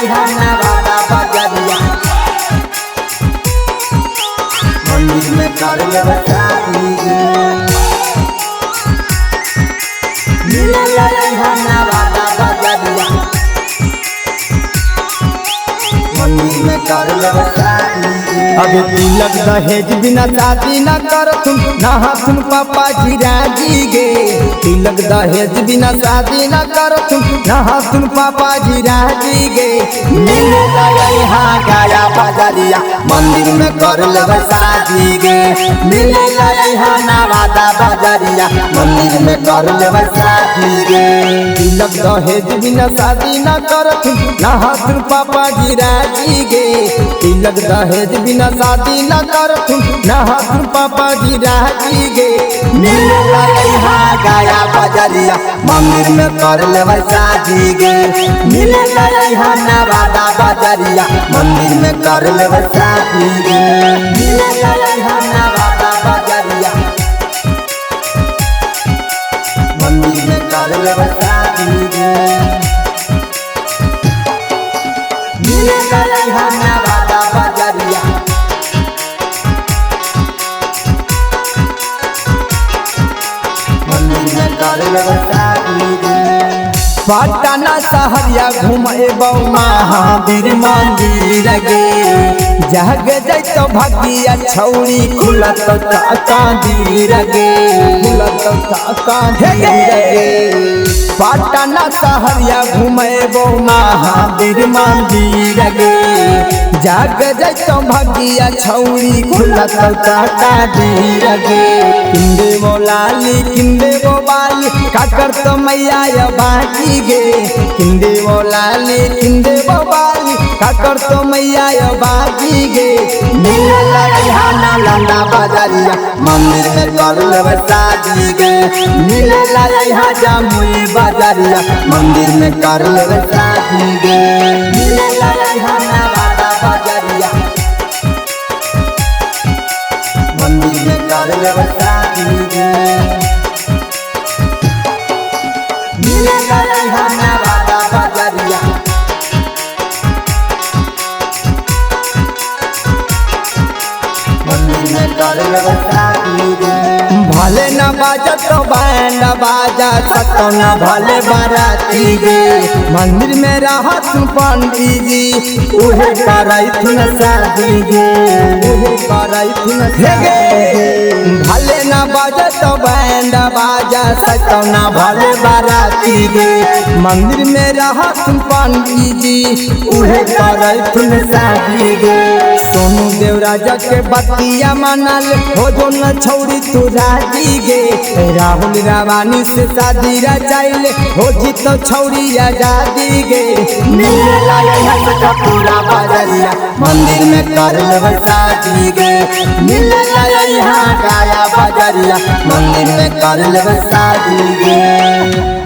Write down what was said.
नवादा बजरिया मंदिर में कर लेबै शादी गे। मिले नवादा बजरिया मंदिर में कर लेबै शादी। अबे तिलक दहेज बिना शादी न करथुन नहाथुन पापा जी राजी गे। तिलक दहेज बिना शादी न करथुन नहाथुन पापा जी राजी गे। मिले गया बजरिया मंदिर में कर लेबै शादी गे। मिले नवादा बजरिया मंदिर में कर लेबै शादी गे। तिलक दहेज बिना शादी न करथुन नहाथुन पापा जी राजी गे। तिलक दहेज बिना शादी न करथुन नहाथुन पापा जी राजी गे। मिले गया बजरिया मंदिर में कर लेबै शादी गे। मिले नवादा बजरिया मंदिर में कर लेबै शादी गे। मिले नवादा बजरिया मंदिर में कर लेबै शादी गे। मिले नवादा बजरिया मंदिर में कर लेबै शादी गे। पटना सहरिया घुमेबौ महावीर मंदिर गे। जग जैतो भगिया छौरी खुलत कांदीर गे। खुलत कांदीर गे। पटना सहरिया घुमेबौ महावीर मंदिर गे। जग जैतो भगिया छौरी खुलत कांदीर गे। किंदे वो लाली किंदे वो बाली काकर तो मैया बाकी गे। किंदे वो लाली किंदे वो बाली काकर तो मैया बाकी गे। मिले नालंदा बजरिया मंदिर में कर लेबै शादी गे। मिले जमुई बजरिया मंदिर में कर लेबै शादी गे। मिले नवादा बजरिया मंदिर में कर लेबै शादी गे। मिले नवादा बजरिया मंदिर में कर लेबै शादी गे। भले न बाजत बैंड बाजा सतो न भले बाराती गे। मंदिर में रहथुन पंडित जी उहे करैथुन शादी गे। उहे करैथुन गे। भले न बाजत बैंड बाजा सतो न भले बाराती गे। मंदिर में रहथुन पंडित जी उहे करैथुन शादी गे। सोनू देवराजा के बतिया मानल हो जो न छौरी तू राजी गे। राहुल रावानी से शादी रचाइल हो जीतो छौरी आजादी गे। मिले पूरा बजरिया मंदिर में कर लेबै शादी गे। मिले गया बजरिया मंदिर में कर लेबै शादी गे।